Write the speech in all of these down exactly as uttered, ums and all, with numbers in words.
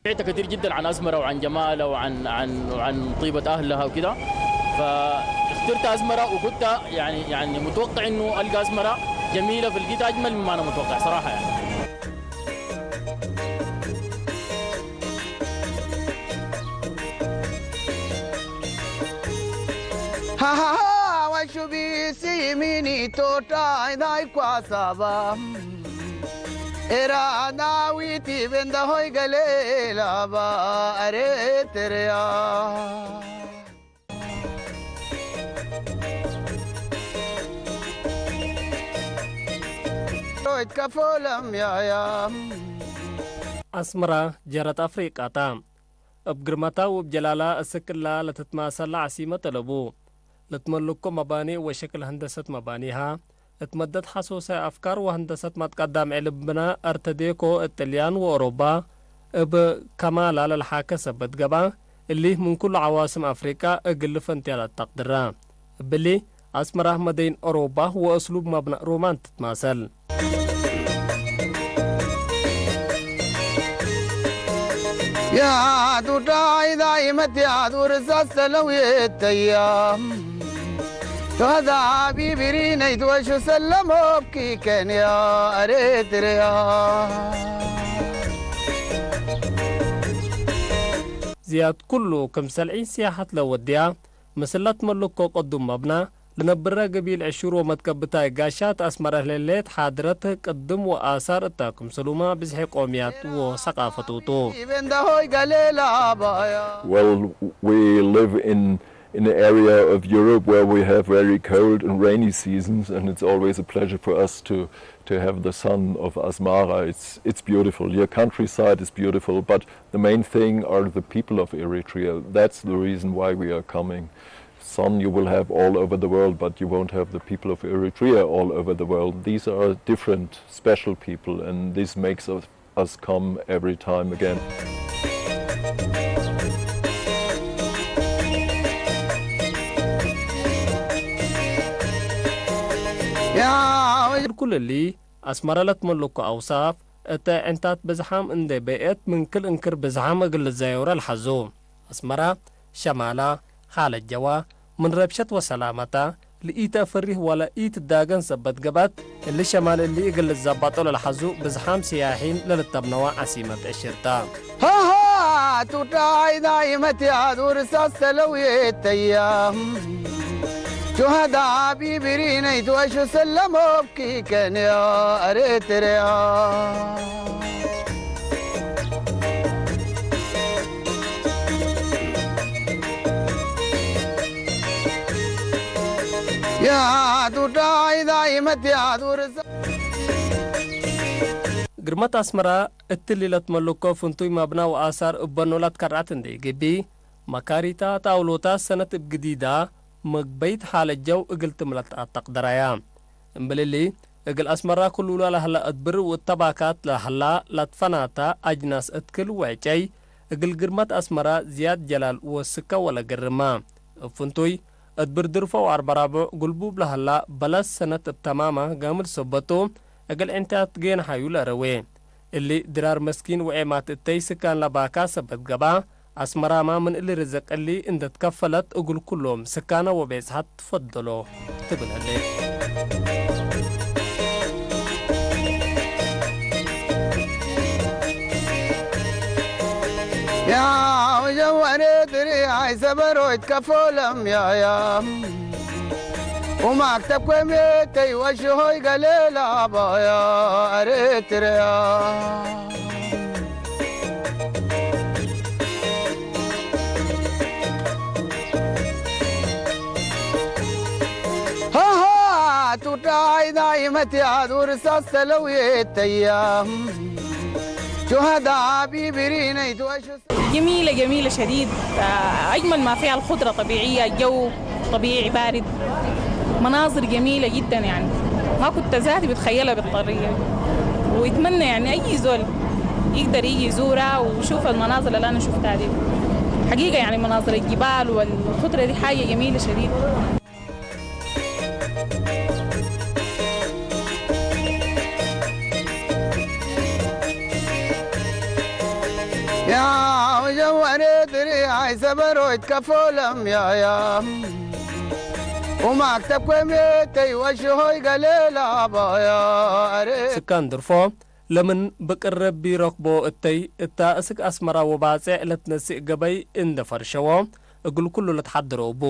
سمعت كثير جدًا عن أسمرة وعن جمالها وعن، عن، وعن طيبة أهلها وكده. فاخترت أسمرة وكنت يعني، يعني متوقع إنه ألقى أسمرة جميلة، فلقيتها أجمل مما أنا متوقع صراحة يعني. ሀሃሃ፣ ወሹቢሲ ሚኒቶታ አይናይ ኳሳባ፣ ኤራናዊቲ ቤንዳ ሆይ ገሌላባ፣ ኤሬትርያ። ሮይት ከፎ ለምያያ። አስመራ ጀረት አፍሪቃታ። እብ ግርመታ ወእብ ጀላላ እስክ እላ ለትትማሰል ለዐሲመት አለቡ። ለትመልኮ መባኒ ወሸክል ሀንደሰት መባኒሃ፣ እት መደት ሐሶሰ አፍካር ወሀንደሰት ማትቀዳም ዕልም ብነ አርተዴኮ እት ጥልያን ወአውሮባ፣ እብ ከማላ ለልሓከ ሰበት ገብአ፣ እሊ ምን ኩሉ ዐዋስም አፍሪቃ እግል ልፈንትያ ለአተቅድረ። እብሊ፣ አስመራ መደይን አውሮባ ወአስሉብ መብነ ሮማን ትትማሰል። ያቱ ዳይ ዳይመት ያቱ ርሳስ ተለውየት ተያም። ሸሃዳ ቢብሪ ነይት ወሹ ሰለሞብኪ ከንያ ኤሬትርያ። ዝያድ ኩሉ ክምሰል ዒን ሲያሐት ለወድያ፣ ምስል ለትመልኮ ቅዱም መብና፣ ለነብረ ገቢል ዕሹር ወመትከብታይ ጋሻት አስመረ ለሌት ሓድረት ቅድም ወአሳር እተ ክምሰሉመ ብዝሒ ቆምያት ወሰቃፈቱ ቱ። Well, we live in, in an area of Europe where we have very cold and rainy seasons, and it's always a pleasure for us to, to have the sun of Asmara. It's, it's beautiful. Your countryside is beautiful, but the main thing are the people of Eritrea. That's the reason why we are coming. Sun you will have all over the world, but you won't have the people of Eritrea all over the world. These are different, special people, and this makes us, us come every time again. ኩል እሊ አስመረ ለትመልኮ አውሳፍ፣ እተ ዕንታት ብዝሓም እንዴ በኤት፣ ምን ክል እንክር ብዝሓም እግል ልዘየውረ ለሐዙ። አስመራ፣ ሸማላ፣ ሓለት ጀዋ፣ ምን ረብሸት ወሰላመታ፣ ለኢተአፈሪህ ወለ ኢትዳገን ሰበት ገብአት፣ እሊ ሸማል እሊ እግል ልዘበጦ ለለሐዙ ብዝሓም ስያሒን ለልተብነዋ ዐሲመት ዕሽርታ። ሃሃ፣ ቱዳይ ዳይመት ያዱ ርሳስ ተለውየት ተያም። ሹሃዳ ቢብሪ ነይት ወሹ ሰለሞብኪ ከንያ ኤሬትርያ። ያቱ ዳይ ዳይመት ያቱ ርሳ- ግርመት አስመራ እትሊ ለትመልኮ ፍንቱይ መብና ወአሳር እበኖ ለትከርዐት እንዴ ግቢ፣ መካሪታ ጣውሎታ ሰነት እብ ግዲዳ መግበይት ሓለት ጀው እግል ትምለጥ አተቅደራያ። እምብልሊ፣ እግል አስመራ ክሉላ ለህላ እድብር ወእተባካት ለህላ ለትፈናታ አጅናስ እት ክል ወዕጨይ፣ እግል ግርመት አስመራ ዝያድ ጀላል ወስከ ወለግርማ። እብ ፍንቱይ፣ እድብር ድርፎ ወአርበራቦዕ ግልቡብ ለህላ በለስ ሰነት እብ ተማማ ጋምድ ሰበቱ፣ እግል ዕንታት ጌን ሐዩ ለረዌ። እሊ ድራር መስኪን ወዔማት እተይ ስካን ለባካ ሰበት ገብአ፣ አስመራማ ምን እሊ ርዝቅ እሊ እንደ ትከፈለት እግል ኩሎም ስካነ ወቤጽሐት ትፈደሎ ትብል ህሌት። ያው ጀወሬ ድሪ አይ ሰበሮች ከፎ ለምያያም። ወማክተብ ኮሜተይ ወሽሆይ ገሌላ ባያ ኤሬትርያ። ሃሃ ቱዳይ ዳይመት ያዱ ርሳስ ተለውየት ተያም። ሹሃዳ ቢብሪነይት ወሹ جميلة، جميلة شديد. آه، أجمل ما فيها الخضرة طبيعية، الجو طبيعي بارد، مناظر جميلة جدًا يعني، ما كنت ذاتي بتخيلها بالطريقة. ويتمنى يعني أي زول يقدر يجي يزورها ويشوف المناظر اللي أنا شفتها دي. حقيقة يعني مناظر الجبال والخضرة دي حاجة جميلة شديد. ያው ጀዋኔ ድሪ አይ ሰበሮይት ከፎ ለምያያ፣ ወማክተብ ኮሜተይ ወሽሆይ ገሌ ላባያ። አሬ ስካን ድርፎ ለምን ብቅረብ ቢረክቦ እተይ፣ እታ እስክ አስመራ ወባጼዕ ለትነስእ ገበይ እንደ ፈርሸዎ፣ እግል ኩሉ ለትሐድሮ እቡ።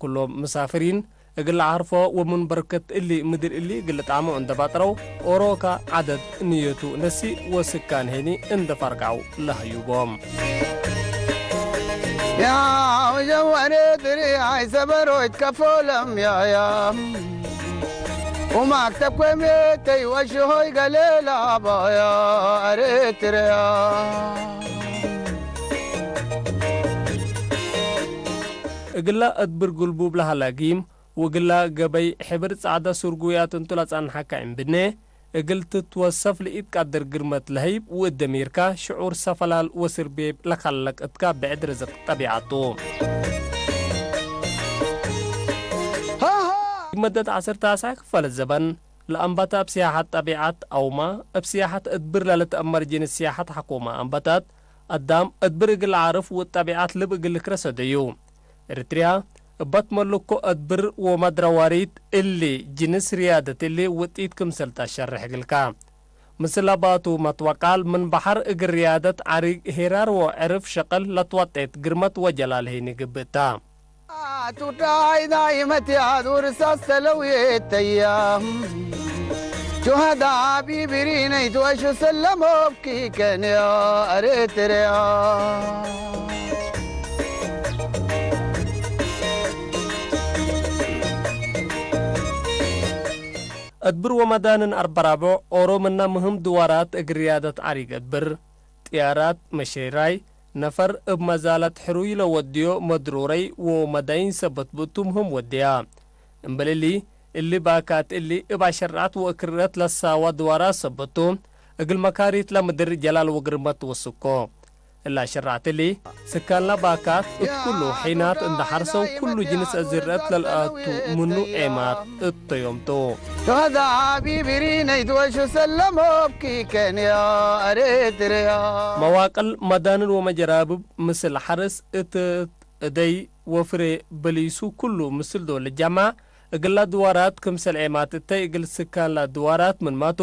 ኩሎም ምሳፍሪን እግል ለዓርፎ ወምን በርከት እሊ ምድር እሊ እግል ልጣዕሞ እንደ ባጥረው፣ ኦሮካ ዐደድ ንየቱ ነሲእ ወስካን ሄኒ እንደ ፈርቃው ለህዩ ቦም። ያው ጀዋኔ ድሪ አይ ሰበሮይት ከፎ ለምያያ፣ ወማክተብ ኮሜተይ ወሽሆይ ገሌ ላባያ ኤሪትርያ። እግላ እድብር ግልቡብ ለሀላ ጊም፣ ወእግላ ገበይ ሕብር ጸዕደ ሱርጉያት እንቱ ለጸንሐከ እምብኔ፣ እግል ትትወሰፍ ለኢትቀድር ግርመት ለሀይብ፣ ወእደሚርካ ሽዑር ሰፈላል ወስርቤብ ለከለቅ እትካ ብዕድ ርዝቅ ጠቢዐት ቱ። ዲብ መደት ዐሰርተ ተስዐ ክፈለት ዘበን፣ ለአንበተ እብ ሲያሐት ጠቢዐት አውመ፣ እብ ሲያሐት እድብር ለልትአመር ጅንስ ሲያሐት ሐኮመ አንበታት፣ አዳም እድብር እግል ለዓርፍ ወጠቢዐት ልብ እግል ልክረ ሰደዩ። ኤሪትርያ፣ እበ ትመልኮ እድብር ወመድረ ዋሪት እሊ ጅንስ ርያደት እሊ ውጢት ክምሰል ተአሸርሕ እግልከ። ምስል አባቱ መትወቃል ምን በሐር እግል ርያደት ዐሪግ ሄራር ወዕርፍ ሸቅል ለትወጤት ግርመት ወጀላል ሄኒ ግብእ ተ። ቱዳይ ዳይመት ያድ ውርሳስ ተለውየተያ፣ ሹሀዳ ቢብሪነይት ወሹ ሰለሞብኪ ከንያ ኤሪትርያ። እድብር ወመዳንን አርበራብዕ ኦሮምና ምህም ድዋራት እግል ርያደት ዐሪግ እድብር፣ ጥያራት፣ መሸራይ፣ ነፈር እብ መዛለት ሕሩይ ለወድዮ መድሩረይ ወመዳይን ሰበት ብእቱ ምህም ወድያ። እምበል እሊ፣ እሊ ባካት እሊ እብ አሸርዓት ወእክርረት ለሳዋ ድዋራት ሰበት ቱ፣ እግል መካሪት ለምድር ጀላል ወግርመት ትወስኮ። እላ ሽራዕት እሊ፣ ስካንላ ባካት እት ኩሉ ሒናት እንደ ሐርሰው፣ ኩሉ ጅንስ አዝርዕት ለልአቱ ምኑ ዔማት እተዮም ቱ። ሸሀዳ ቢብሪነይት ወሹ ሰለሞብኪ ከንያ ኤሪትርያ። መዋቅል መዳንን ወመጀራብብ ምስል ሐርስ እት እደይ ወፍሬ በሊሱ ኩሉ ምስል ዶል ልጃማ፣ እግላ ድዋራት ክምሰል ዔማት እተይ እግል ስካንላ ድዋራት ምንማቱ፣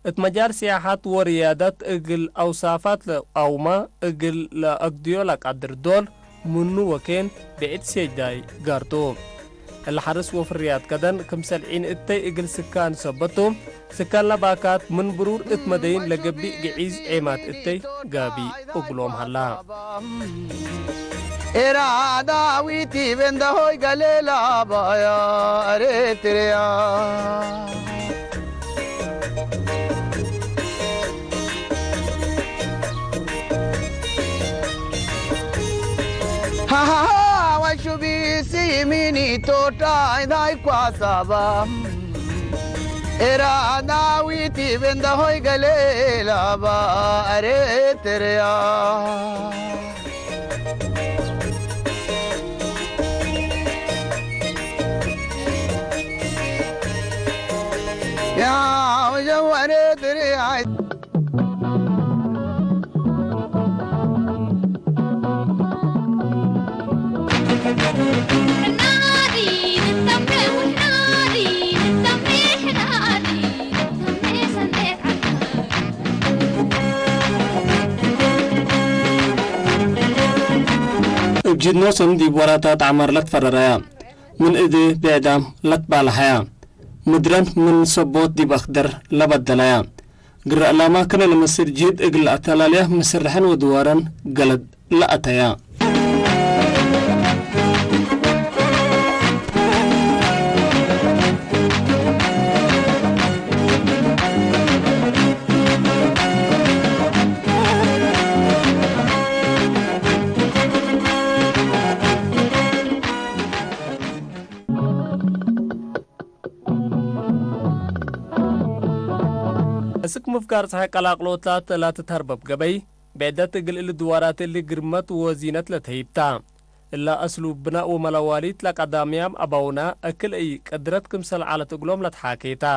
እት መጃል ሲያሐት ወርያደት እግል አውሳፋት ለአውመ እግል ለአግድዮ ለቃድር ዶል ምኑ ወኬን ብዕድ ሴጅዳይ ጋር ቱ። እለ ሐርስ ወፍርያት ከደን ክምሰል ዒን እተይ እግል ስካን ሰበት ቱ። ስካን ለባካት ምን ብሩር እት መደይን ለገብእ ግዒዝ ዔማት እተይ ጋቢ እግሎም ሀላ። ኤራዳዊቲ ቤንደሆይ ገሌላ ባያ ኤሪትርያ። ሃሃሃ ወሹቢሲ ሚኒቶታ አይናይ ኳሳባ። ኤራናዊቲ ቤንደሆይ ገሌላባ ኤሪትርያ። ያው ጀዋኔ ድርያይ። እብ ጅድኖ ሰም ዲብ ወራታት ዐማር ለትፈረረያ። ምን እዴ ብዕዳም ለትባልሐያ፣ ምድረን ምን ሰቦት ዲብ አክደር ለበደለያ፣ ግረ ዕላማ ክነ ለመስል ጅህድ እግል ለአተላልያ ምስርሐን ወድዋረን ገለድ ለአተያ። እስክ ምፍጋር ጸሐይ ቀላቅሎት ላተ ላትትሀርበብ ገበይ፣ ብዕደት እግል እሊ ድዋራት እሊ ግርመት ወዚነት ለተሂብ ታ። እላ አስሉብ ብናእ ወመለዋሊት ለቀዳምያም አባውና እክል እይ ቅድረት ክምሰል ዐለት እግሎም ለትሓኬ ታ።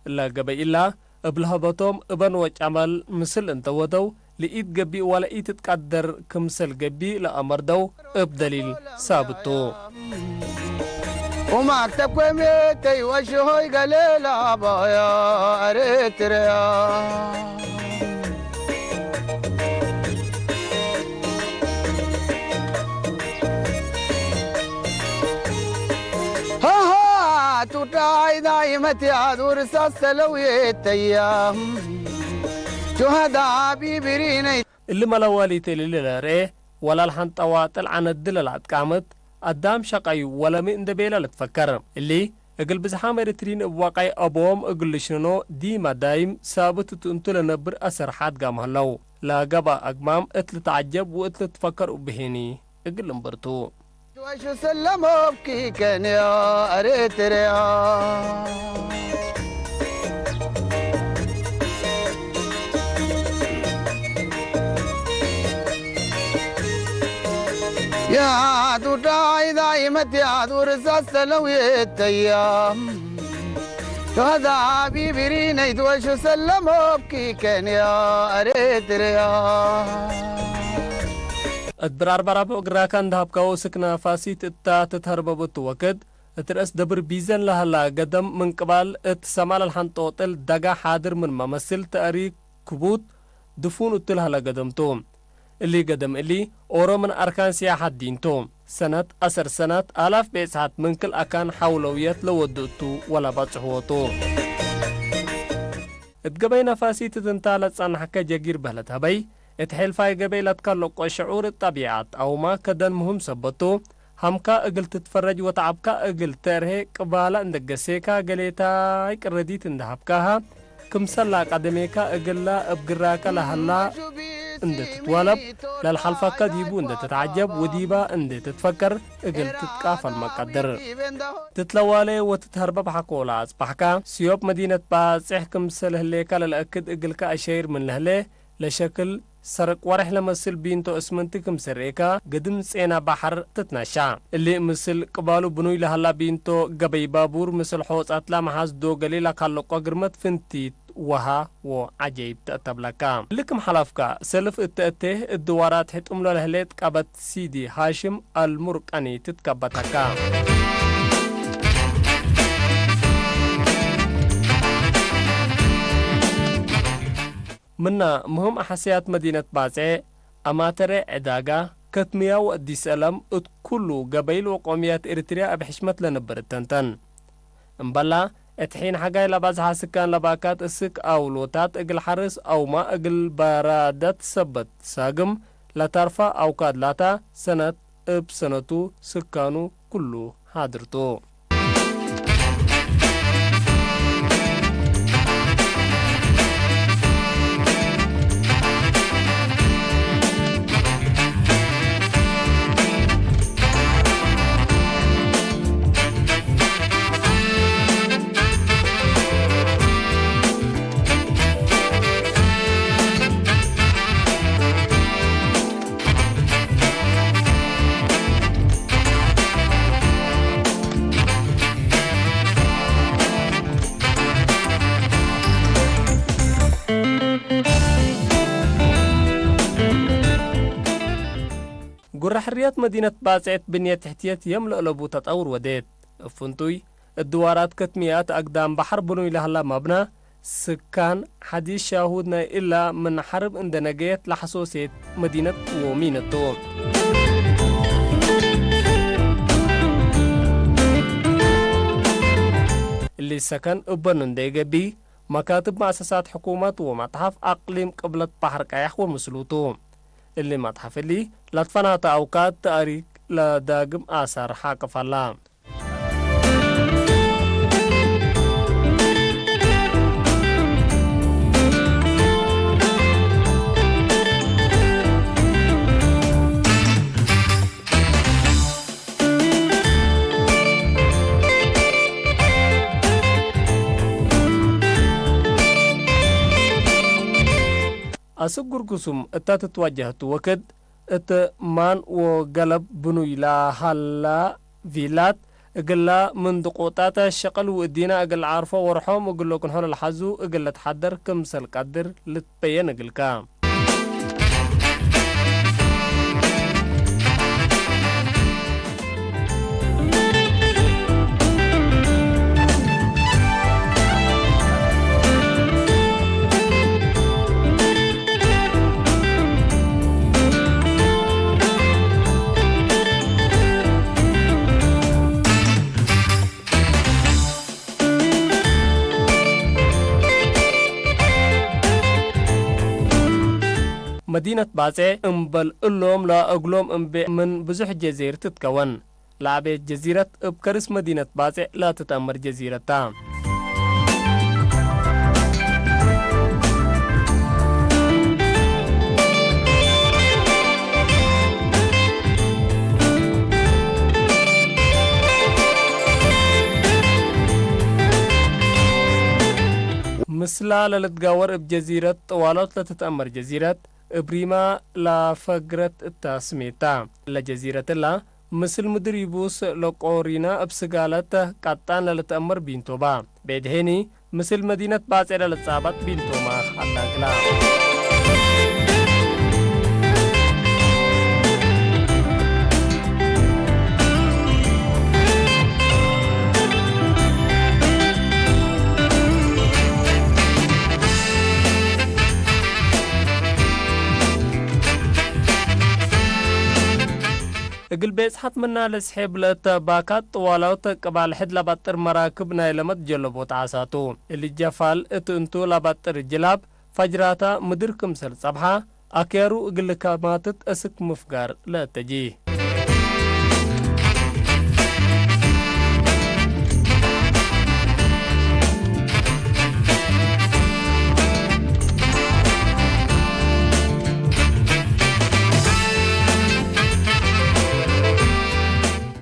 እለ ገበይ እላ፣ እብ ለሀበቶም እበን ወጨመል ምስል እንተ ወደው፣ ለኢትገቢእ ወለ ኢትትቀደር ክምሰል ገቢእ ለአመርደው እብ ደሊል ሳብት ቱ። ወማክተብ ኮሚቴ ወሽሆይ ገሌ ለአባያ ኤሪትርያ። ሃሃ ቱዳይ ዳይመት ያዱር ሳሰለው የተያ ሹሃዳ ቢብሪነይ። እሊ መለዋሊት እሊ ለለርኤ ወላል ሐንጠዋ ጥል ዐነዲ ለለአትቃምት አዳም ሸቀዩ ወለሚ እንዴ ቤለ ልትፈከር። እሊ እግል ብዝሓም ኤሪትሪን እብ ዋቀይ አቦም እግል ልሽነኖ ዲመ ዳይም ሳብት እት እንቱ ለነብር አሰር ሓድጋም ሀለው። ለገብአ አግማም እት ልትዐጀብ ወእት ልትፈከር እቡ ሄኒ እግል ልንብር ቱ። ወሹ ሰለሞብኪ ከንያ ኤሪትርያ። ያቱ ዳይ ዳይመት ያቱ ርሳስ ሰለውየተያ። ሸሃዳ ቢብሪነይት ወሹ ሰለሞብኪ ከንያ ኤሪትርያ። እት ብራር በራቦ ግራካ እንደ ሀብካዎ ስክ ነፋሲት እታ ትትሀርበብ እቱ ወክድ፣ እት ረአስ ደብር ቢዘን ለሀላ ገደም ምን ቅባል እት ሰማል አልሐንጦጥል ደጋ ሓድር ምን መመስል ተእሪክ ክቡት ድፉን እቱ ለሀለ ገደም ቱ። እሊ ገደም እሊ ኦሮ ምን አርካን ሲያሐት ዲን ቱ። ሰነት አሰር ሰነት አላፍ ቤጽሐት ምን ክል አካን ሐውለውየት ለወዱ እቱ ወለበጽሕዎ ቱ። እት ገበይ ነፋሲት እት እንታ ለጸናሕከ ጀጊር በህለት ሀበይ፣ እት ሔልፋይ ገበይ ለትከለቆ ሽዑር እት ጠቢዐት አውማ ከደን ምህም ሰበት ቱ። ሀምካ እግል ትትፈረጅ ወተዐብካ እግል ተርሄ ቅባላ እንደ ገሴካ፣ ገሌታይ ቅረዲት እንደ ሀብካሃ፣ ክምሰል ለአቀደሜካ እግላ እብ ግራከ ለሀላ እንደ ትትወለብ፣ ለልሐልፈከ ዲቡ እንደ ትትዐጀብ ወዲባ እንደ ትትፈከር እግል ትትቃፈል መቀድር። ትትለዋሌ ወትትሀርበብ ሐቆ ለአጽባሕካ፣ ስዮብ መዲነት ባጽሕ ክምሰል ህሌካ ለለአክድ እግልከ አሸይር ምን ለህሌ፣ ለሸክል ሰርቅ ወሬሕ ለመስል ቢንቶ እስምንቲ ክም ስርኤካ፣ ግድም ጼና በሐር ትትነሻ። እሊ ምስል ቅባሉ ብኑይ ለሀላ ቢንቶ ገበይ ባቡር ምስል ሖጻትላ መሓዝ ዶገሌ ለካለቆ ግርመት ፍንቲት ወሃ ወዐጀይብ ተአተብለካ። እሊ ክም ሐላፍካ፣ ሰልፍ እት እቴ እድዋራት ሕጡም ለለህሌት ቀበት ሲዲ ሃሽም አልሙርቀኒ ትትከበተካ። ምና ምህም አሐሰያት መዲነት ባጽዕ፣ አማተረ፣ ዕዳጋ፣ ከትምያ ወአዲስ አለም እት ኩሉ ገበይል ወቆምያት ኤሪትርያ እብ ሕሽመት ለነብር እተንተን። እምበላ፣ እት ሒን ሐጋይ ለባዝሐ ስካን ለባካት እስክ አውሎታት እግል ሐርስ አውማ እግል በራደት ሰበት ሳግም ለተርፋ አውካድ ላታ ሰነት እብ ሰነቱ ስካኑ ኩሉ ሓድር ቱ። ጉረ ሕርየት መዲነት ባጽዕት ብንየት ትሕትየት የም ለእለቡ ተጠውር ወዴት። እብ ፍንቱይ፣ እድዋራት ከትምያት አግዳም በሐር ብኑይ ለሀላ መብነ፣ ስካን፣ ሐዲስ ሻሁድ ናይ እላ ምን ሐርብ እንደ ነገየት ለሐሶሴት መዲነት ወሚነት ቱ። እሊ ሰከን እበኑ እንደ ኢገብእ፣ መካትብ መአሰሳት ሕኩመት ወመትሐፍ አቅሊም ቅብለት በሐር ቀያሕ ወምስሉ ቱ። እሊ መትሐፍ እሊ ለትፈናተ አውካድ ተእሪክ ለዳግም አሳር ሐቅፍ ዐላ። አስክ ጉርጉሱም እተ ትትወጀህ ቱ ወክድ፣ እት ማን ወገለብ ብኑይ ለሀላ ቪላት፣ እግላ ምን ድቁጣተ ሸቅል ወእዲነ እግል ዓርፎ ወርሖም እግሎ ክንሖ ለልሐዙ እግል ልትሐደር ክምሰል ቀድር ልትበየን እግልከ። መዲነት ባጼዕ እምበል እሎም ለእግሎም እምቤዕ ምን ብዙሕ ጀዜር ትትከወን። ለአቤት ጀዚረት እብ ከርስ መዲነት ባጼዕ ለትትአመር ጀዚረት ታ። ምስላ ለልትጋወር እብ ጀዚረት ጥዋሎት ለትትአመር ጀዚረት፣ እብ ሪማ ለፈግረት እተ ስሜት ታ። ለጀዚረት እላ፣ ምስል ምድር ይቡስ ለቆሪና እብ ስጋለት ቀጣን ለልትአመር ቢንቶባ። ቤድሄኒ፣ ምስል መዲነት ባጼዕ ለልትጻበጥ ቢንቶማ አላግላ። እግል ቤጽሐት ምና ለስሔብ ለእተ ባካት ጥዋላውት ቅባል ሕድ ለባጥር መራክብ ናይ ለመት ጀለቦት ዓሳ ቱ። እሊ ጀፋል እት እንቱ ለባጥር ጅላብ ፈጅራታ ምድር ክምሰል ጸብሐ፣ አክያሩ እግል ከማትት እስክ ምፍጋር ለእተጂ።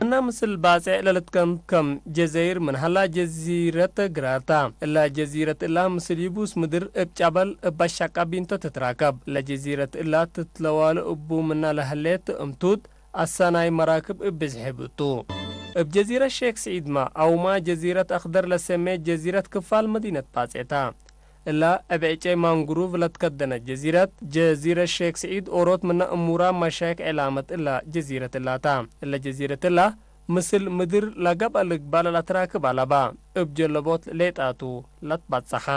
እና ምስል ባጼዕ ለልትከም ከም ጀዘይር ምን ሀላ ጀዚረት ግራር ታ። እላ ጀዚረት እላ ምስል ይቡስ ምድር እብ ጨበል እብ አሻቃ ቢንቶ ትትራከብ። ለጀዚረት እላ ትትለዋሉ እቡ ምና ለህሌት እምቱት አሰናይ መራክብ እብ ብዝሕብ ቱ። እብ ጀዚረት ሼክ ስዒድመ አውመ ጀዚረት አክደር ለሰሜ ጀዚረት ክፋል መዲነት ባጼዕ ታ። እላ እብ ዕጨይ ማንግሩቭ ለትከደነት ጀዚረት፣ ጀዚረት ሼክ ስዒድ ኦሮት ምነ እሙራ መሻይክ ዕላመት እላ ጀዚረት እላ ታ። እለ ጀዚረት እላ ምስል ምድር ለገብአ ልግባእ ለለትራክብ አለባ። እብ ጀለቦት ሌጣቱ ለትበጸሐ።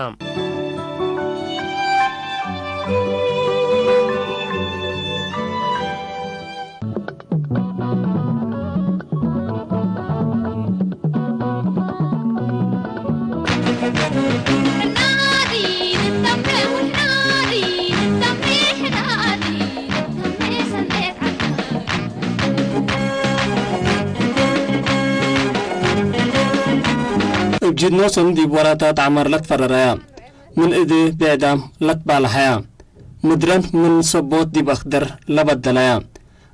እብ ጅድ ኖሶም ዲብ ወራታት ዐመር ለትፈረረያ፣ ምን እዴ ብዕዳም ለትባልሐያ፣ ምድረን ምን ሰቦት ዲብ አክደር ለበደለያ፣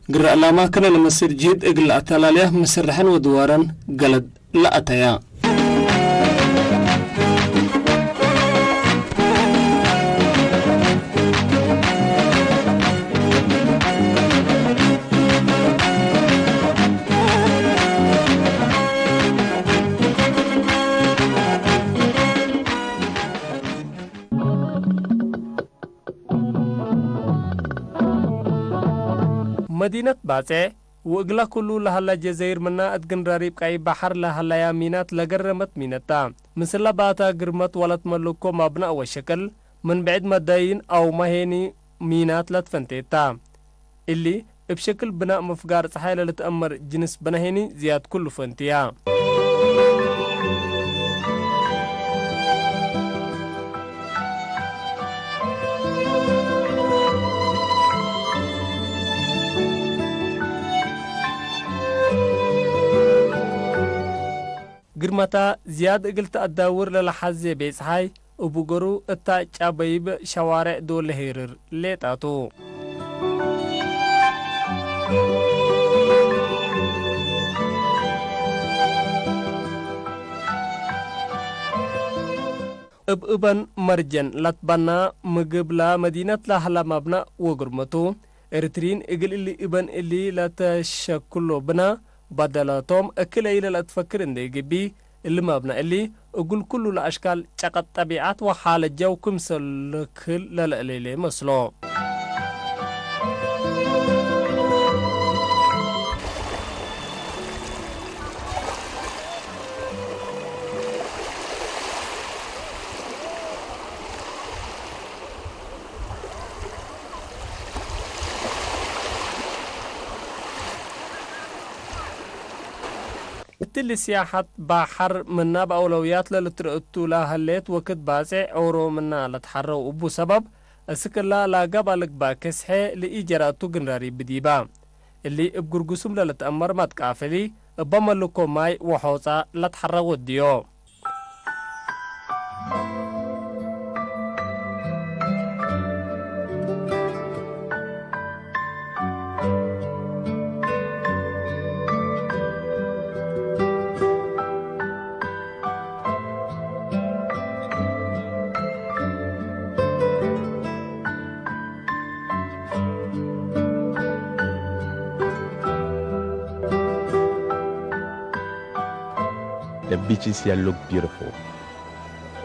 ግረ ዕላማ ክለ ለመስል ጅህድ እግል ለአተላልያ ምስረሐን ወድዋረን ገለድ ለአተያ። መዲነት ባጼዕ ወእግለ ኩሉ ለሀለ ጀዘይር ምና እት ግንራሪብ ቀይ በሐር ለሀለያ ሚናት ለገረመት ሚነት ታ። ምስለ ባታ ግርመት ወለትመልኮ መብነእ ወሸክል ምን ብዕድ መዳይን አውመ ሄኒ ሚናት ለትፈንቴት ታ። እሊ እብ ሸክል ብናእ ምፍጋር ጸሓይ ለልትአመር ጅንስ ብነ ሄኒ ዝያድ ኩሉ ፈንትያ። ግርመታ ዝያድ እግል ተአዳውር ለለሐዜ ቤጽሓይ፣ እቡ ገሩ እታ ጫበይብ ሸዋሬዕ ዶል ለሄርር ሌጣ ቱ። እብ እበን መርጀን ለትበና ምግብ ለመዲነት ለሀለ መብነእ ወግርመቱ፣ ኤሪትሪን እግል እሊ እበን እሊ ለተሸክሎ ብና በደለቶም እክለ ኢለ ለትፈክር እንዴ ግቢ፣ እሊ መብነእ እሊ እግል ኩሉ ለአሽካል ጨቀጥ ጠቢዐት ወሓለት ጀው ክምሰል ልክል ለለአሌሌ መስሎ። እትሊ ስያሐት ባሐር ምና በአውለውያት ለልትረእ እቱ ለሀሌት ወክድ ባጼዕ ኦሮ ምና ለትሐረው እቡ ሰበብ፣ እስክላ ላጋብ አልግባእ ክስሐ ለኢጀራቱ ግንራሪ ብዲባ። እሊ እብ ግርጉሱም ለልትአመር መትቃፍሊ፣ እበ መልኮ ማይ ወሖጻ ለትሐረቅ ወድዮ። The beaches here look beautiful.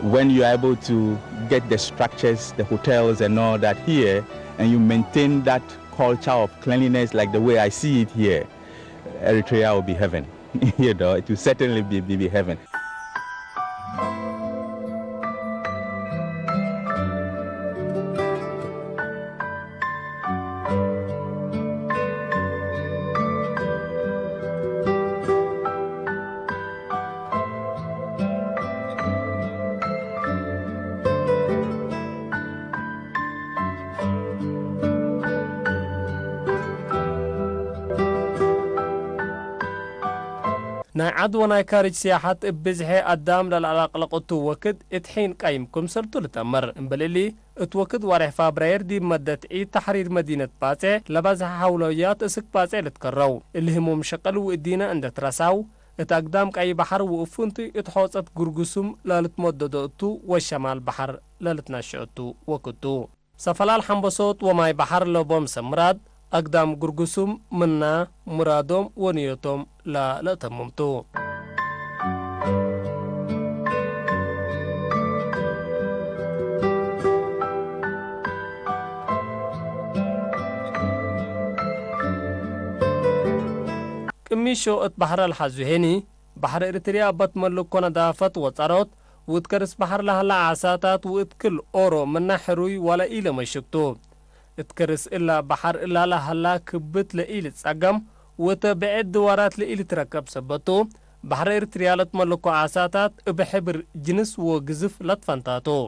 When you are able to get the structures, the hotels and all that here, and you maintain that culture of cleanliness like the way I see it here, Eritrea will be heaven. You know, it will certainly be, be, be heaven. ናይ ዐድ ወናይ ካርጅ ሲያሐት እብ ብዝሐ አዳም ለለአለቅለቅ እቱ ወክድ እት ሒን ቀይም ክምሰልቱ ልትአመር። እምበል እሊ፣ እት ወክድ ዋሬሕ ፋብራየር ዲብ መደት ዒድ ተሕሪር መዲነት ባጼዕ ለበዝሐ ሐውለውያት እስክ ባጼዕ ልትከረው። እሊ ህሙም ሸቅል ወእዲነ እንዴ ትረሳው፣ እት አግዳም ቀይ በሐር ወእፉንቱ እት ሖጸት ግርጉሱም ለልትመደዶ እቱ ወሸማል በሐር ለልትናሸኦ እቱ ወክድ ቱ። ሰፈላል ሐምበሶት ወማይ በሐር ለቦም ሰምራድ፣ አግዳም ግርጉሱም ምና ሙራዶም ወንዮቶም ለለአተምም ቱ። ቅሚሾ እት በሐረ ለሐዙ ሄኒ፣ በሐር ኤሪትርያ እበ ትመልኮ ነዳፈት ወጸሮት፣ ወእት ከርስ በሐር ለሀላ ዓሳታት ወእት ክል ኦሮ ምነ ሕሩይ ወለ ኢለመሽክ ቱ። እት ከርስ እላ በሐር እላ ለሀላ ክብት ለኢልትጸገም ወእተ ብዕድ ድዋራት ለኢልትረከብ ሰበት ቱ፣ በሐር ኤሪትርያ ለትመልኮ ዓሳታት እብ ሕብር፣ ጅንስ ወግዝፍ ለትፈንታ ቱ።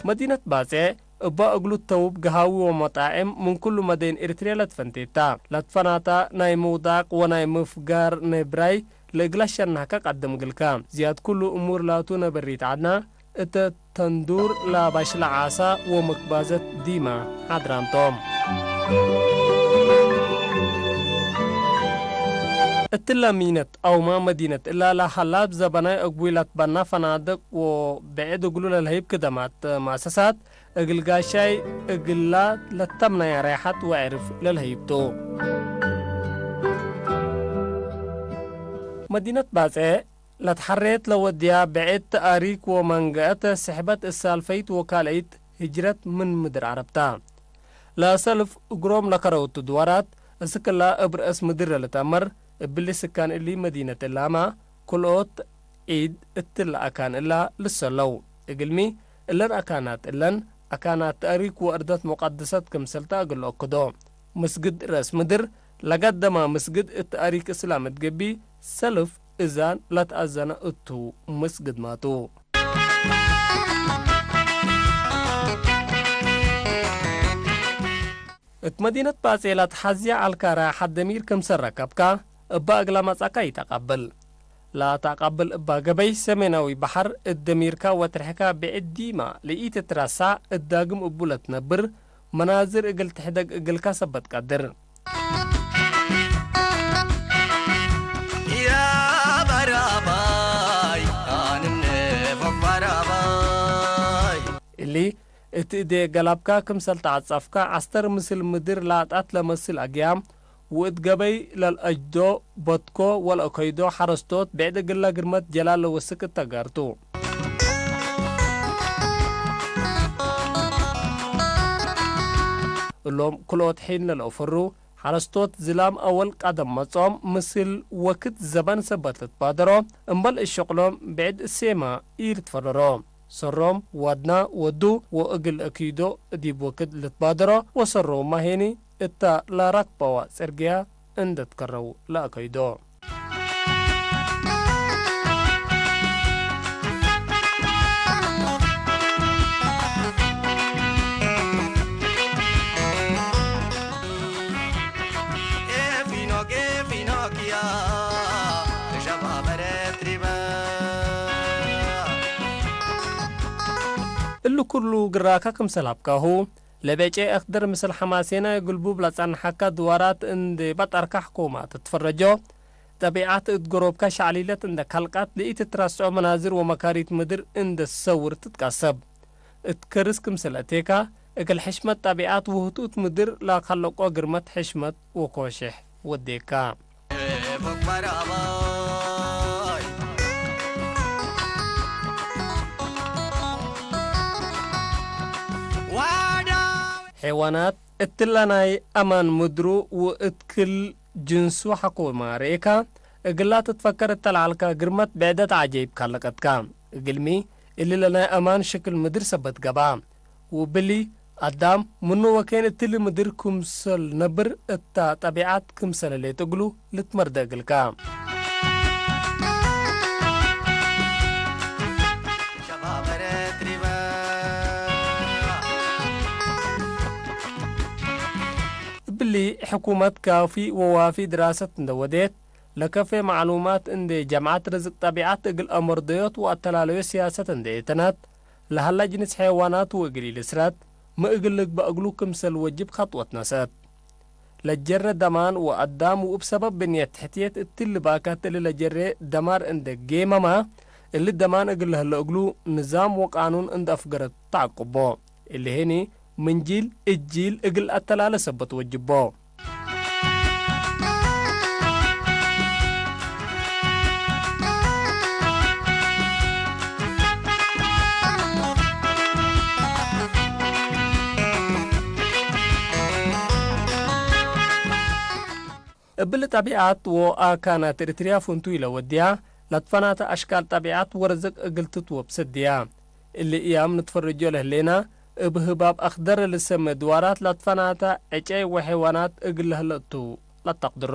መዲነት ባጼዕ እበ እግሉ ተውብ ገሃዊ ወመጣዕም ምን ኩሉ መደይን ኤሪትርየ ለትፈንቴት ታ። ለትፈናታ ናይ ምውዳቅ ወናይ ምፍጋር ነብራይ ለእግላ ሸናከ ቀድም እግልከ። ዝያድ ኩሉ እሙር ላቱ ነበሪት ዐድና እተ ተንዱር ለባሽለ ዓሳ ወመክባዘት ዲማ ሓድራም ቶም። እትለ ሚነት አውመ መዲነት እላ ለሀላ እብ ዘበናይ አግቡይ ለትበና ፈናድቅ ወብዕድ እግሉ ለልሀይብ ክደማት መአሰሳት እግል ጋሻይ እግላ ለተምነያ ራይሐት ወዕርፍ ለልሀይብ ቱ። መዲነት ባጼዕ ለትሐሬት ለወድያ ብዕድ ተአሪክ ወመንገአት ስሕበት እሳልፈይት ወካልአይት ህጅረት ምን ምድር ዐረብ ታ። ለሰልፍ እግሮም ለከረውቱ ድዋራት እስክላ እብ ረአስ ምድር ለልትአመር፣ እብሊ ስካን እሊ መዲነት እላማ፣ ክልኦት ዒድ እትለ አካን እላ ልሰለው። እግልሚ፣ እለን አካናት እለን አካናት ተእሪክ ወእርደት ሙቀድሰት ክምሰልተ እግል ለአክዶ። ምስግድ ረአስ ምድር፣ ለገደማ ምስግድ እት ተእሪክ እስላም እት ገብእ፣ ሰልፍ እዛን ለትአዘነ እቱ ምስግድማቱ። እት መዲነት ባጼ ለትሐዝየ ዐልካ ራሕት ደሚር ክምሰል ረከብካ፣ እበ እግለ መጽአካ ኢተቀብል። ለአተአቃብል እባ ገበይ ሰሜናዊ በሐር እት ደሚርካ ወትርሕካ ብዕድ ዲማ ለኢትትረሳዕ እት ዳግም እቡ ለትነብር መናዝር እግል ትሕደግ እግልካ ሰበት ቀድር። ያ ባራባይ አንነ ፎቅ ባራባይ። እሊ እት እዴ ገላብካ ክምሰል ተዐጸፍካ ዐስተር ምስል ምድር ለአጣት ለመስል አግያም፣ ወእት ገበይ ለልአጅዶ በትኮ ወለአከይዶ ሐረስቶት ብዕድ እግለ ግርመት ጀላል ለወስክ እተ ጋር ቱ። እሎም ክልኦት ሒን ለለአፈሩ ሐረስቶት ዝላም አወል ቀደም መጽኦም ምስል ወክድ ዘበን ሰበት ልትባደሮ፣ እምበል እሸቅሎም ብዕድ እሴመ ኢልትፈረሮ። ሰሮም ዋድና ወዱ ወእግል አክይዶ ዲብ ወክድ ልትባደሮ ወሰሮማ ሄኒ እተ ለረክበዋ ጽርግያ እንደ ትከረው ለአከይዶ። እሊ ኩሉ ግራከ ክምሰል ሀብካሁ፣ ለቤጨ አክደር ምስል ሐማሴናይ ግልቡብ ለጸንሐከ ድዋራት እንዴ በጠርከ ሕኩማት ትፈረጆ፣ ጠቢዐት እት ገሮብከ ሸዕሊለት እንዴ ከልቀት ለኢትትረስዖ መናዝር ወመካሪት ምድር እንዴ ትሰውር ትትቀሰብ። እት ከርስ ክምሰል አቴካ፣ እግል ሕሽመት ጠቢዐት ወህቱት ምድር ለከለቆ ግርመት ሕሽመት ወኮሽሕ ወዴካ። ሔዋናት እትለ ናይ አማን ምድሩ ወእት ክል ጅንሱ ሐኮ ማርኤካ፣ እግላ ትትፈከር እተ ለዐልካ ግርመት ብዕደት ዐጀይብ ካለቀትካ። እግልሚ፣ እሊ ለናይ አማን ሽክል ምድር ሰበት ገብአ። ወእብሊ፣ አዳም ምኑ ወኬን እትሊ ምድር ክምሰል ነብር እታ ጠቢዐት ክምሰለ ሌጥ እግሉ ልትመርደ እግልካ። እብሊ ሕኩመት ካፊ ወዋፊ ድራሰት እንደ ወዴት፣ ለከፌ መዕሉማት እንዴ ጀምዐት፣ ርዝቅ ጠቢዐት እግል አመርደዮት ወአተላለዮት ሲያሰት እንዴ ኤተነት፣ ለሀላ ጅንስ ሐይዋናት ወእግል ኢልስረት፣ ሚ እግል ልግበእ እግሉ ክምሰል ወጅብ ከጥወት ነስአት። ለጀረ ደማን ወአዳም ወእብ ሰበብ ብንየት ትሕትየት እትሊ ባካት እሊ ለጀሬ ደማር እንዴ ጌመመ፣ እሊ ደማን እግል ለህለ እግሉ ንዛም ወቃኑን እንዴ አፍገረት ተዐቅቦ። እሊ ህኒ ምን ጂል እት ጂል እግል አተላለ ሰበት ወጅቦ። እብሊ ጠቢዐት ወአካናት ኤሪትርያ ፍንቱይ ለወድያ፣ ለትፈናተ አሽካል ጠቢዐት ወርዝቅ እግል ትትወብሰት ድያ። እሊ እያም ንትፈርጆ ለህሌና፣ እብ ህባብ አክደር ልሰመ ድዋራት ለትፈናተ ዕጨይ ወሐይዋናት እግል ለህለ እቱ ለተቅድሮ።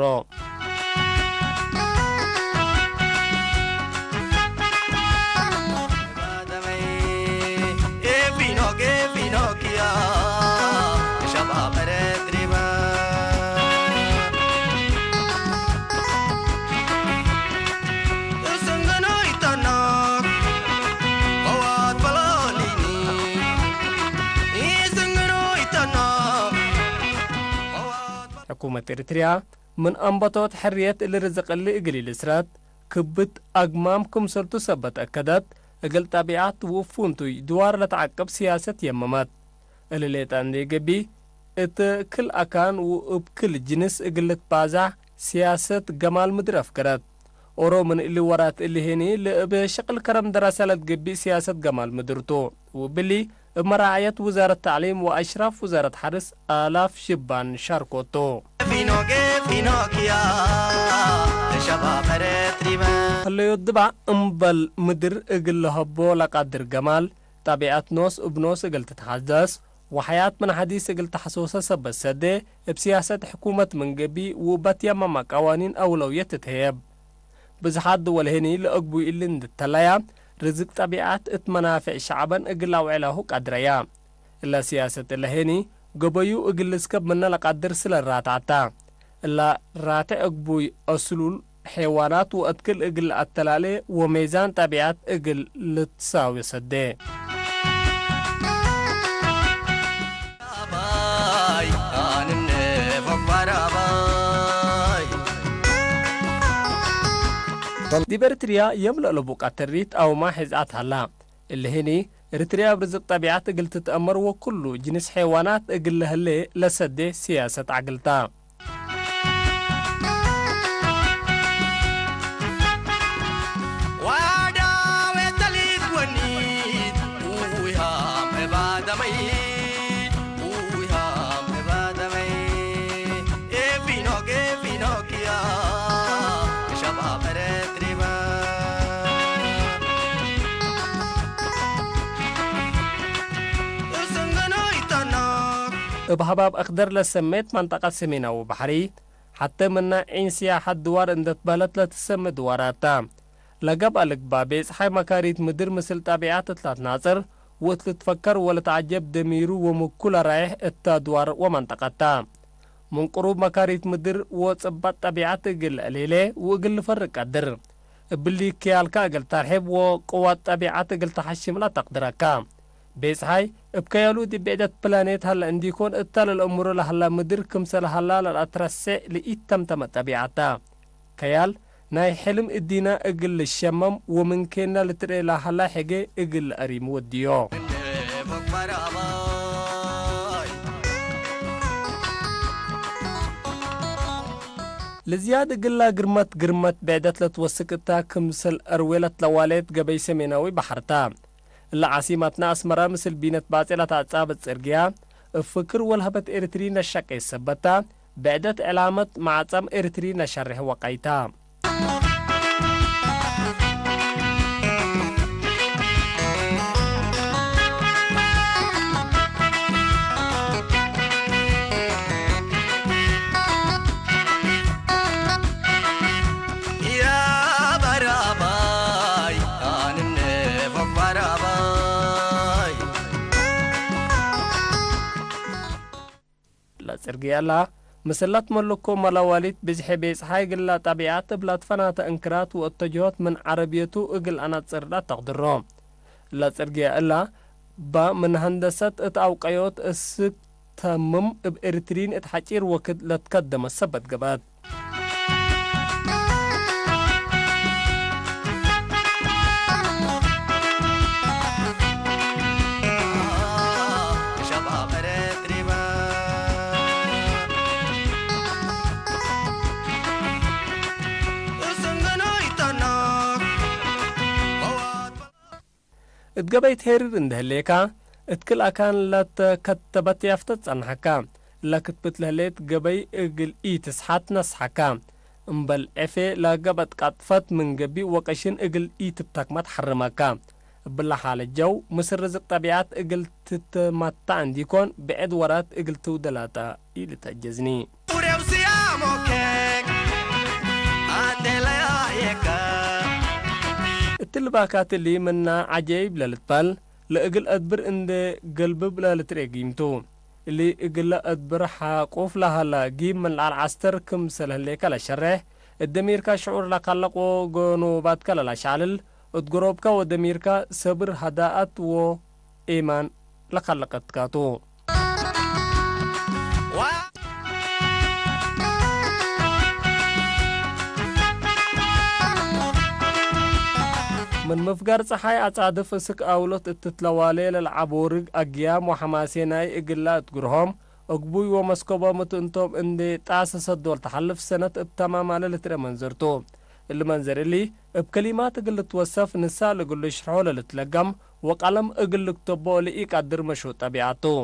ሕኩመት ኤሪትርያ ምን አንበቶት ሕርየት እሊ ርዝቅ እሊ እግል ኢልስረት፣ ክብት አግማም ክምሰልቱ ሰበት አከደት፣ እግል ጠቢዐት ወእብ ፍንቱይ ድዋር ለተዐቅብ ሲያሰት የመመት። እሊ ሌጠ እንዴ ገብእ፣ እት ክል አካን ወእብ ክል ጅንስ እግል ልትባዛሕ ሲያሰት ገማል ምድር አፍገረት። ኦሮ ምን እሊ ወራት እሊ ህኒ ለእብ ሸቅል ከረም ደረሰ ለትገብእ ሲያሰት ገማል ምድር ቱ። ወእብሊ፣ እብ መራዐየት ውዛረት ተዕሊም ወአሽራፍ ውዛረት ሐርስ አላፍ ሽባን ሻርኮ ቱ። ህለዮት ድባዕ እምበል ምድር እግል ለሀቦ ለቃድር ገማል፣ ጠቢዐት ኖስ እብ ኖስ እግል ትትሐደስ፣ ወሐያት ምን ሐዲስ እግል ተሐሶሰ ሰበት ሰዴ፣ እብ ሲያሰት ሕኩመት ምን ገብእ ወእብ አትያማማ ቀዋኒን አውለውየት ትትህየብ። ብዝሓት ድወል ህኒ ለአግቡይ እሊ እንድተለያ፣ ርዝቅ ጠቢዐት እት መናፍዕ ሸዕበን እግል ለአውዕላሁ ቀድረያ። እለ ሲያሰት እለ ህኒ፣ ገበዩ እግል ልስከብ ምነ ለቀድር ስለ ራትዐታ። እለ ራትዕ አግቡይ አስሉል ሐይዋናት ወእት ክል እግል ለአተላሌ ወሜዛን ጠቢዐት እግል ልትሳዌ ሰዴ። ዲብ ኤሪትርያ የም ለአለቡ ቀተሪት አውማ ሔዝአት ሀላ። እሊ ህኒ፣ ኤሪትርያ እብ ርዝቅ ጠቢዐት እግል ትትአመር ወኩሉ ጅንስ ሐይዋናት እግል ለህሌ ለሰዴ ሲያሰት ዐግል ተ። እብ ሀባብ አክደር ለሰሜት መንጠቀት ሰሜናዊ በሐሪ፣ ሐቴ ምነ ዒን ስያሐት ድዋር እንዴ ትበህለት ለትሰሜ ድዋራት ተ። ለገብአ ልግባእ ቤጽሓይ መካሪት ምድር ምስል ጠቢዐት እት ለትናጽር ወእት ልትፈከር ወለተዐጀብ ደሚሩ ወምኩ ለራይሕ እተ ድዋር ወመንጠቀት ተ። ምን ቅሩብ መካሪት ምድር ወጽባጥ ጠቢዐት እግል ለአሌሌ ወእግል ልፈርቅ ቀድር። እብሊ ክያልከ እግል ተርሕብ ወቅዋት ጠቢዐት እግል ተሐሽም ለተቅድረከ። ቤጽሓይ እብ ከያሉ ዲብ ብዕደት ፕላኔት ሀለ እንዲኮን፣ እተ ለልአምሮ ለሀላ ምድር ክምሰል ሀላ ለልአትረሴዕ ለኢተምተመ ጠቢዐት ተ። ከያል ናይ ሕልም እዲነ እግል ልሸመም ወምን ኬነ ልትርኤ ለሀላ ሕጌ እግል ለአሪም ወድዮ። ለዝያድ እግላ ግርመት፣ ግርመት ብዕደት ለትወስክ እታ ክምሰል አርዌ ለትለዋሌት ገበይ ሰሜናዊ በሐር ተ። እለ ዓሲመትነ አስመረ ምስል ቢነት ባጼ ለተአጻብጥ ጽርግያ፣ እብ ፍክር ወለሀበት ኤሪትሪ ነሸቄ ሰበት ተ፣ ብዕደት ዕላመት መዓጸም ኤሪትሪ ነሸሬሕ ወቀይ ተ። ለጽርግያላ፣ ምስል ለትመልኮ መለዋሊት ብዝሐ ቤጽሓይ እግላ ጠቢዐት እብ ለትፈናተ እንክራት ወእተጅሆት ምን ዐረብየቱ እግል አናጽር ለተቅድሮ። ለጽርግያ እላ፣ በ ምን ሀንደሰት እት አውቀዮት እስክ ተምም እብ ኤሪትሪን እት ሐጪር ወክድ ለትከደመ ሰበት ገብአት። እት ገበይ ትሄርር እንዴ ህሌካ፣ እት ክል አካን ለተከተበት ያፍተት ጸንሐካ። ለክትብት ለህሌት ገበይ እግል ኢትስሓት ነስሐካ። እምበል ዕፌ ለገበጥ ቃጥፈት ምን ገቢእ ወቀሽን እግል ኢትብተክመት ሐርመካ። እብለ ሓለት ጀው፣ ምስል ርዝቅ ጠቢዐት እግል ትትመታዕ እንዲኮን፣ ብዕድ ወራት እግል ትውደላታ ኢልትአጀዝኒ። ኡሬው ስያሞኬ አቴ ለያየካ። እትሊ ባካት እሊ ምና ዐጀይብ ለልትበል፣ ለእግል አድብር እንዴ ገልብብ ለልትርኤ ጊምቱ። እሊ እግለ አድብር ሐቁፍ ለሀለ ጊም ምን ለዐል ዐስተር ክምሰል ህሌከ ለሸሬሕ፣ እት ደሚርካ ሽዑር ለከለቅ ወገኖባትከ ለለአሸዕልል፣ እት ገሮብከ ወደሚርካ ሰብር፣ ሀዳአት ወኤማን ለከልቅ እትካቱ። ምን ምፍጋር ጸሓይ አጻድፍ እስክ አውሎት እት ትትለዋሌ ለልዓብ ወርግ አግያም ወሐማሴናይ እግላ እት ግርሆም፣ እግቡይ ወመስከቦም እት እንቶም እንዴ ጣሰሰት ዶል ተሐልፍ ሰነት እብ ተማማለ ልትርኤ መንዘር ቱ። እሊ መንዘር እሊ፣ እብ ከሊማት እግል ልትወሰፍ፣ ንሳእ ለእግሉ ሽርሖ ለልትለገም፣ ወቀለም እግል ልክተቦ ለኢቀድር መሹእ ጠቢዐት ቱ።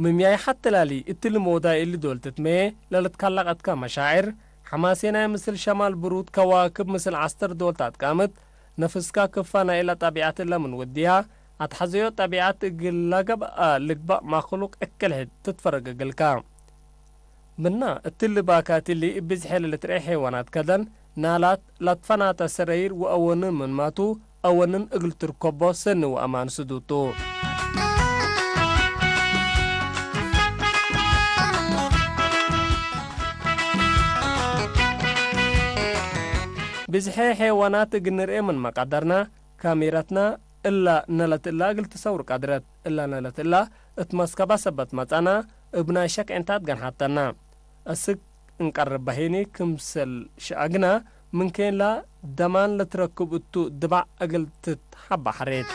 ምምያይ ሐቴ ላሊ፣ እትሊ ሞዳይ እሊ ዶል ትትመዬ ለልትከለቀትከ መሻዕር፣ ሐማሴናይ ምስል ሸማል ብሩድ፣ ከዋክብ ምስል ዐስተር ዶል ተአትቃምት፣ ነፍስካ ክፋ ናይለ ጠቢዐት እለ ምን ወድያ፣ አትሐዘዮ ጠቢዐት እግል ለገብአ ልግባእ መክሉቅ እክል ሕድ ትትፈረግ እግልካ። ምና እትሊ ባካት እሊ እብ ብዝሐ ለልትርኤ ሐይዋናት ከደን፣ ናላት፣ ለትፈናተ ሰረይር ወአወንን ምንማቱ፣ አወንን እግል ትርከቦ ሰኒ ወአማን ስዱድ ቱ። ብዝሐ ሐይዋናት እግል ንርኤ ምንመ ቀደርና፣ ካሜረትና እላ ነለት እላ እግል ትሰውር ቀድረት። እላ ነለት እላ እት መስከባ ሰበት መጽአና፣ እብ ናይ ሸክ ዕንታት ገንሐተና። አስክ እንቀርብ በሄኒ ክምሰል ሸአግና፣ ምን ኬንላ ደማን ለትረክብ እቱ ድባዕ እግል ትትሐባ ሐሬት።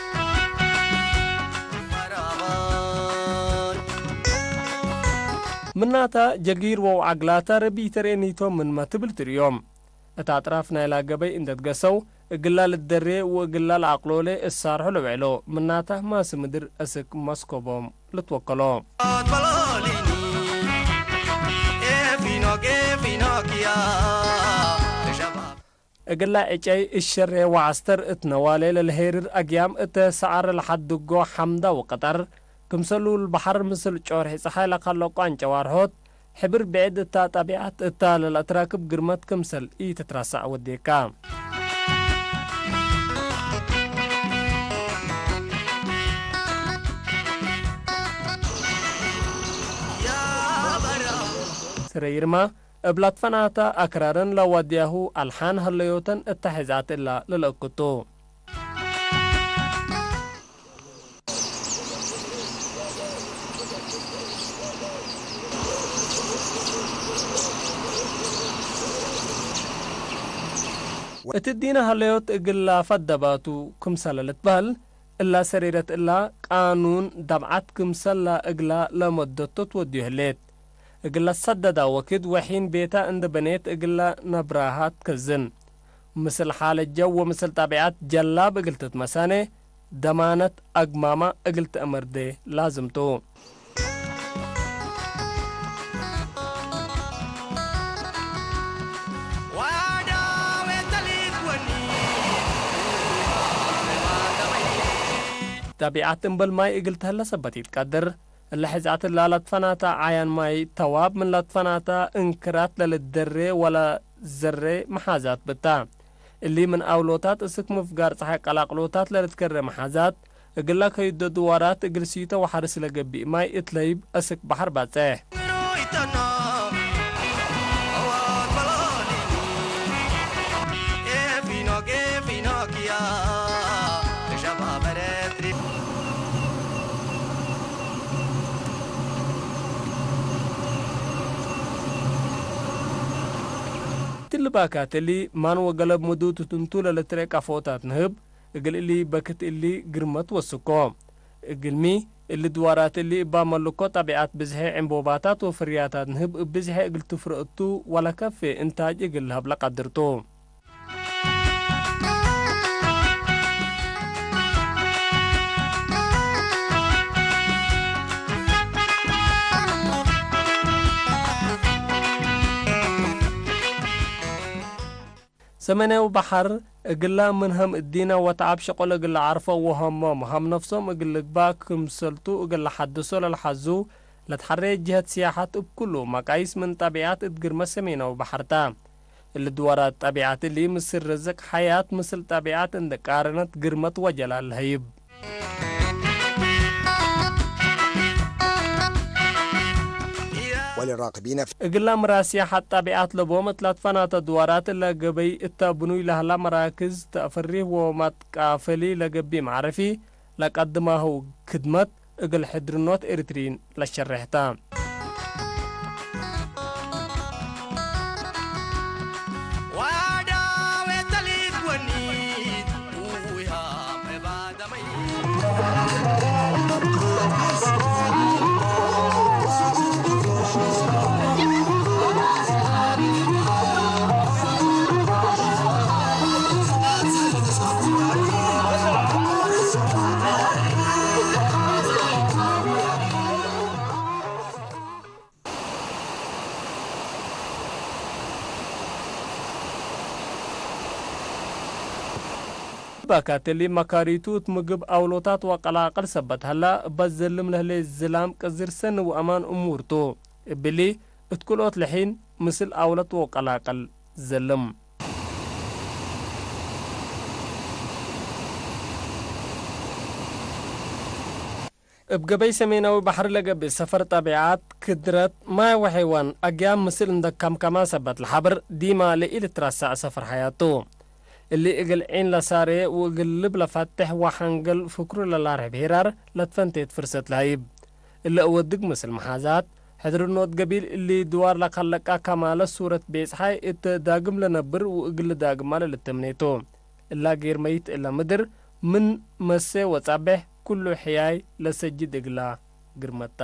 ምናተ፣ ጀጊር ወወዓግላተ ረቢ ኢተርኤኒቶም ምንመ ትብል ትርእዮም። እት አጥራፍ ናይላ ገበይ እንዴ ትገሰው፣ እግላ ልትደሬ ወእግላ ለአቅሎሌ እሳርሑ ለውዕሎ። ምናተ፣ ማሲ ምድር አስክ መስኮቦም ልትወከሎ። እግላ ዕጨይ እሸሬ ወዐስተር እት ነዋሌ ለልሄርር አግያም እተ ሰዐረ ለሐድጎ ሐምዳ ወቀጠር፣ ክምሰሉ ለበሐር ምስል ጮርሒ ጸሓይ ለከለቆ አንጨዋርሖት፣ ሕብር ብዕድ እታ ጠቢዐት እታ ለለአትራክብ ግርመት ክምሰል ኢትትረሰዕ ወዴካ። ስረ ይርማ እብ ላትፈናተ አክራርን ለዋድያሁ አልሓን ሀለዮተን እተ ሐይዛት እላ ለለእክቱ። እት ዲነ ሀለዮት እግላ ፈደባቱ ክምሰለ ልትበህል፣ እላ ሰሬረት እላ ቃኑን ደብዓት ክምሰላ እግላ ለመደቶ ትወድዩ ህሌት። እግለ ሰደዳ ወክድ ወሒን ቤታ እንደ በኔት እግለ ነብራሃ ትከዝን። ምስል ሓለት ጀው ወምስል ጠቢዐት ጀላብ እግል ትትመሳኔ፣ ደማነት አግማማ እግል ትአመርዴ ላዝም ቱ። ጠቢዐት እምበል ማይ እግል ተህለ ሰበት ኢትቀድር። እለ ሕዝአት እላ ለትፈናተ ዓያን ማይ ተዋብ ምን ለትፈናተ እንክራት ለልትደሬ ወለዘሬ መሓዛት ብታ። እሊ ምን አውሎታት እስክ ምፍጋር ጸሓይ ቀላቅሎታት ለልትከሬ መሓዛት፣ እግለ ከዩዶ ድዋራት እግል ሲተ ወሐርስ ለገብእ ማይ እት ለይብ እስክ በሐር ባጽሕ። እትሊ ባካት እሊ ማን ወገለብ ምዱት ትንቱ ለልትሬ ቀፎታት ንህብ፣ እግል እሊ በክት እሊ ግርመት ወስኮ። እግልሚ፣ እሊ ድዋራት እሊ እባ መልኮ ጠቢዐት ብዝሔ ዕንቦባታት ወፍርያታት ንህብ እብ ብዝሔ እግል ትፍረእ ቱ ወለከፌ እንታጅ እግል ለሀብ ለቀድር ቱ። ሰሜናዊ በሐር እግላ ምን ሀም እዲነ ወተዐብ ሸቁል እግል ለዐርፈው ወሀሞም ሀም ነፍሶም እግል ልግባእ ክምሰልቱ እግል ለሐድሶ ለልሐዙ ለትሐሬ ጅሀት ሲያሐት እብ ኩሉ መቃይስ ምን ጠቢዐት እት ግርመ ሰሜናዊ በሐር ተ። እሊ ድዋራት ጠቢዐት እሊ ምስል ርዝቅ ሐያት ምስል ጠቢዐት እንዴ ቃረነት ግርመት ወጀላል ለሀይብ። ወለራቅቢነ። እግላ ምራስያ ሐድ ጠቢዐት ለቦም እት ለትፈናተ ድዋራት እለ ገበይ እተ ብኑይ ለህላ መራክዝ ተአፍሪህ ወማትቃፈሊ ለገብእ መዕረፊ ለቀድማሁ ክድመት እግል ሕድርኖት ኤሪትሪን ለሸሬሕ ተ። ባካተሊ መካሪቱ እት ምግብ አውሎታት ወቀላቅል ሰበት ሀላ፣ እበ ዘልም ለህሌ ዝላም ቅዝር ሰኒ ወአማን እሙር ቱ። እብሊ፣ እት ክልኦት ለሒን ምስል አውለት ወቀላቅል ዘልም። እብ ገበይ ሰሜናዊ በሐር ለገብእ ሰፈር ጠቢዐት፣ ክድረት፣ ማይ ወሐይዋን፣ አግያም ምስል እንደ ከምከማ ሰበት ለሐብር፣ ዲማ ለኢልትረሳዕ ሰፈር ሐያት ቱ። እሊ እግል ዒን ለሳሬ ወእግል ልብ ለፋቴሕ ወሐንገል ፍክሩ ለላርሕብ ሄራር ለትፈንቴት ፍርሰት ለሀይብ። እለ እወድግ ምስል መሓዛት፣ ሕድርኖት ገቢል እሊ ድዋር ለከለቃ ከማለ ሱረት ቤጽሓይ እተ ዳግም ለነብር ወእግል ልዳግማ ለልትምኔቶ። እላ ጌር መይት እለ ምድር ምን መሴ ወጻቤሕ ኩሉ ሕያይ ለሰጅድ እግላ ግርመታ።